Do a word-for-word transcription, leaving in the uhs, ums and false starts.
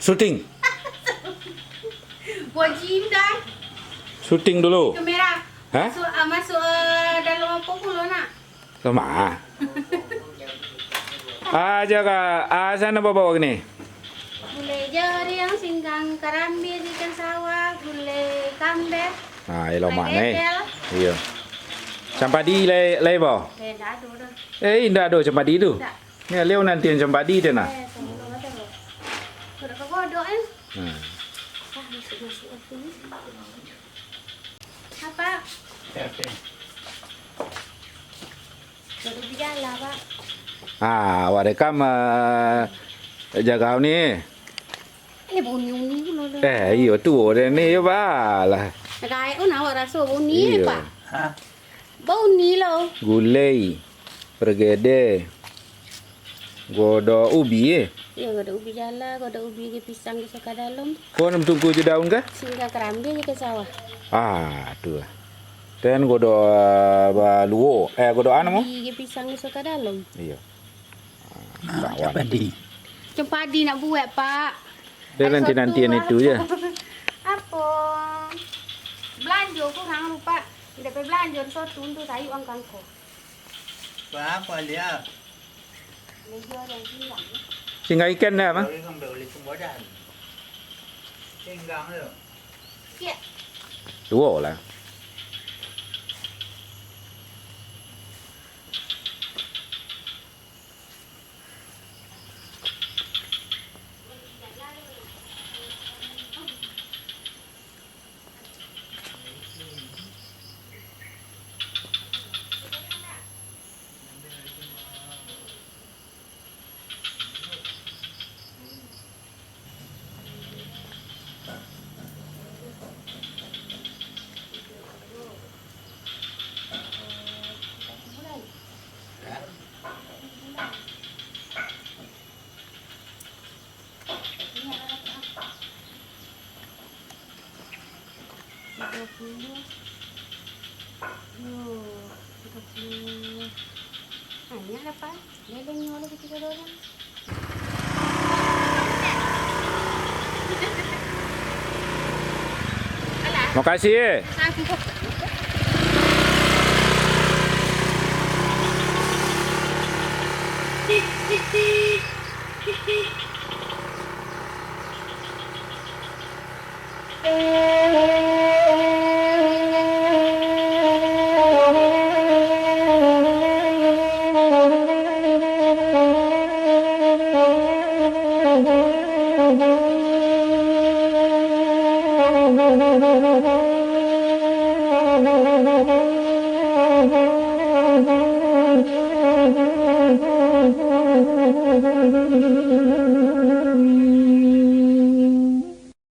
Syuting. Wajib dah. Syuting dulu. Kamera. Hah? Masuk, ah, masuk, ah, dalam apa pulo nak? Lamah. Aja ka, asa nan babawa kini? Gulai jariang, singgang karambia, ikan sawah, gulai kambeh. Ah, elok mah, eh. Iyo. Campadi lai, lai bao? Eh, ndak ado dah. Eh, indak ado campadi tu. Ndak. Ni alio nanti campadi tu nah. Eh, tunggu dulu. Sudah ka godok, eh. Hmm. Ah, masuk-masuk aku ni. Apa? Baru dijala, Pak. Ah, awak rekam, eh, jagau ni. Eh, bunyi-bunyi pulo dah. Eh, iyo tu, dah ni, yo, balah. Gaek pun awak raso bunyi, Iyo. Pak. Hah? Bunyi lo. Gulai, pergede, godok ubi, eh. Iyo, godok ubi jala, godok ubi di pisang di suka dalam. Ko nan tungku jo daun kah? Singgang karambia di ke sawah. Ah, tu lah. Ten godok, ah, baluo. Eh, godok anu mo? Ubi di pisang di suka dalam. Iyo. Nah, campadi. Campadi nak buat, Pak. Dia nanti-nantian itu je. Apo? Belanjo kurang lupa. Tidak pergi belanjo, soto tu sayur angkang ko. Berapa dia? Meja ada yang tinggal, ya. Tinggal ikan dah, Bang? Boleh sampai oleh sembodan. Tinggal tu. Siap. Dua lah. Tiga puluh. Yo, tiga puluh. Banyak lah, Pak. Leleng nyo lah ketiga orang. Makasih, eh.